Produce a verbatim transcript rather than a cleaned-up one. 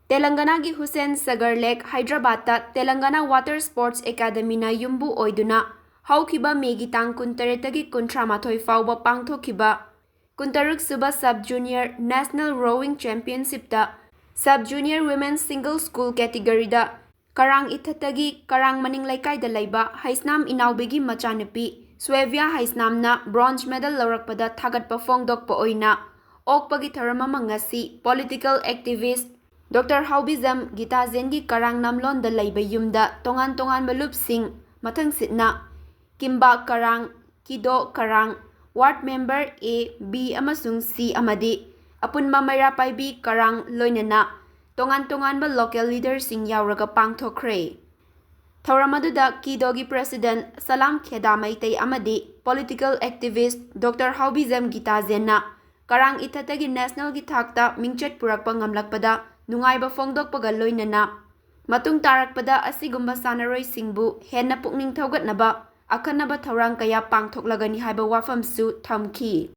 ꯇꯦꯂꯪꯒꯅꯥꯒꯤ ꯍꯨꯁꯦꯟ ꯁꯒꯔ ꯂꯦꯛ, ꯍꯥꯏꯗ꯭ꯔꯕꯥꯗꯇ ꯇꯦꯂꯪꯒꯅꯥ water sports ꯑꯦꯀꯥꯗꯃꯤꯅ ꯌꯨꯝꯕꯨ ꯑꯣꯏꯗꯨꯅ ꯍꯧꯈꯤꯕ ꯃꯦꯒꯤ ꯇꯥꯡ ꯀꯨꯟꯇꯔꯦꯠꯇꯒꯤ ꯀꯨꯟꯊ꯭ꯔꯥ ꯃꯥꯊꯣꯏ ꯐꯥꯎꯕ ꯄꯥꯡꯊꯣꯛꯈꯤꯕ ꯀꯨꯟꯇꯔꯨꯛ ꯁꯨꯕ ꯁꯕ ꯖꯨꯅꯤꯌꯔ ꯅꯦꯁꯅꯦꯜ ꯔꯣꯋꯤꯡ ꯆꯦꯝꯄꯤꯌꯟꯁꯤꯞꯇ sub junior women single scull ꯀꯦꯇꯤꯒꯣꯔꯤꯗ ꯀꯔꯥꯡ ꯏꯊꯠꯇꯒꯤ ꯀꯔꯥꯡ ꯃꯅꯤꯡ ꯂꯩꯀꯥꯏꯗ ꯂꯩꯕ ꯍꯩꯁꯅꯥꯝ ꯏꯅꯥꯎꯕꯤꯒꯤ ꯃꯆꯥꯅꯨꯄꯤ ꯁ꯭ꯋꯦꯕ꯭ꯌꯥ ꯍꯩꯁꯅꯥꯝꯅ ꯕ꯭ꯔꯣꯟꯖ ꯃꯦꯗꯜ ꯂꯧꯔꯛꯄꯗ ꯊꯥꯒꯠꯄ ꯐꯣꯡꯗꯣꯛꯄ ꯑꯣꯏꯅ ꯑꯣꯛꯄꯒꯤ ꯊꯧꯔꯝ ꯑꯃ ꯉꯁꯤ ꯄꯣꯂꯤꯇꯤꯀꯦꯜ ꯑꯦꯛꯇꯤꯚꯤꯁ ꯗꯣꯛꯇꯔ ꯍꯥꯎꯕꯤꯖꯝ ꯒꯤꯇꯥꯖꯦꯟꯒꯤ ꯀꯔꯥꯡ ꯅꯝꯂꯣꯟꯗ ꯂꯩꯕ ꯌꯨꯝꯗ ꯇꯣꯉꯥꯟ ꯇꯣꯉꯥꯟꯕ ꯂꯨꯞꯁꯤꯡ, ꯃꯊꯪꯁꯤꯠꯅ ꯀꯤꯝꯕꯥ ꯀꯔꯥꯡ, ꯀꯤꯗꯣ ꯀꯔꯥꯡ, ꯋꯥꯔꯗ ꯃꯦꯝꯕꯔ A, B ꯑꯃꯁꯨꯡ C ꯑꯃꯗꯤ ꯑꯄꯨꯟꯕ ꯃꯩꯔꯥ ꯄꯥꯏꯕꯤ ꯀꯔꯥꯡ, ꯂꯣꯏꯅꯅ ꯇꯣꯉꯥꯟ ꯇꯣꯉꯥꯟꯕ ꯂꯣꯀꯦꯜ ꯂꯤꯗꯔꯁꯤꯡ ꯌꯥꯎꯔꯒ ꯄꯥꯡꯊꯣꯛꯈ꯭ꯔꯦ꯫ ꯊꯧꯔꯝ ꯑꯗꯨꯗ ꯀꯤꯗꯣꯒꯤ ꯄ꯭ꯔꯦꯁꯤꯗꯦꯟꯠ ꯁꯂꯥꯝ ꯈꯦꯗꯥ ꯃꯩꯇꯩ ꯑꯃꯗꯤ ꯄꯣꯂꯤꯇꯤꯀꯦꯜ ꯑꯦꯛꯇꯤꯚꯤꯁ꯭ꯠ ꯗꯣꯛꯇꯔ ꯍꯥꯎꯕꯤꯖꯝ ꯒꯤꯇꯥꯖꯦꯟꯅ ꯀꯔꯥꯡ ꯏꯊꯠꯇꯒꯤ ꯅꯦꯁꯅꯦꯜꯒꯤ ꯊꯥꯛꯇ ꯃꯤꯡꯆꯠ ꯄꯨꯔꯛꯄ ꯉꯝꯂꯛꯄꯗ ꯅꯨꯡꯉꯥꯏꯕ ꯐꯣꯡꯗꯣꯛꯄꯒ ꯂꯣꯏꯅꯅ ꯃꯇꯨꯡ ꯇꯥꯔꯛꯄꯗ ꯑꯁꯤꯒꯨꯝꯕ ꯁꯥꯟꯅꯔꯣꯏꯁꯤꯡꯕꯨ ꯍꯦꯟꯅ ꯄꯨꯛꯅꯤꯡ ꯊꯧꯒꯠꯅꯕ ꯑꯈꯟꯅꯕ ꯊꯧꯔꯥꯡ ꯀꯌꯥ ꯄꯥꯡꯊꯣꯛꯂꯒꯅꯤ ꯍꯥꯏꯕ ꯋꯥꯐꯝꯁꯨ ꯊꯝꯈꯤ꯫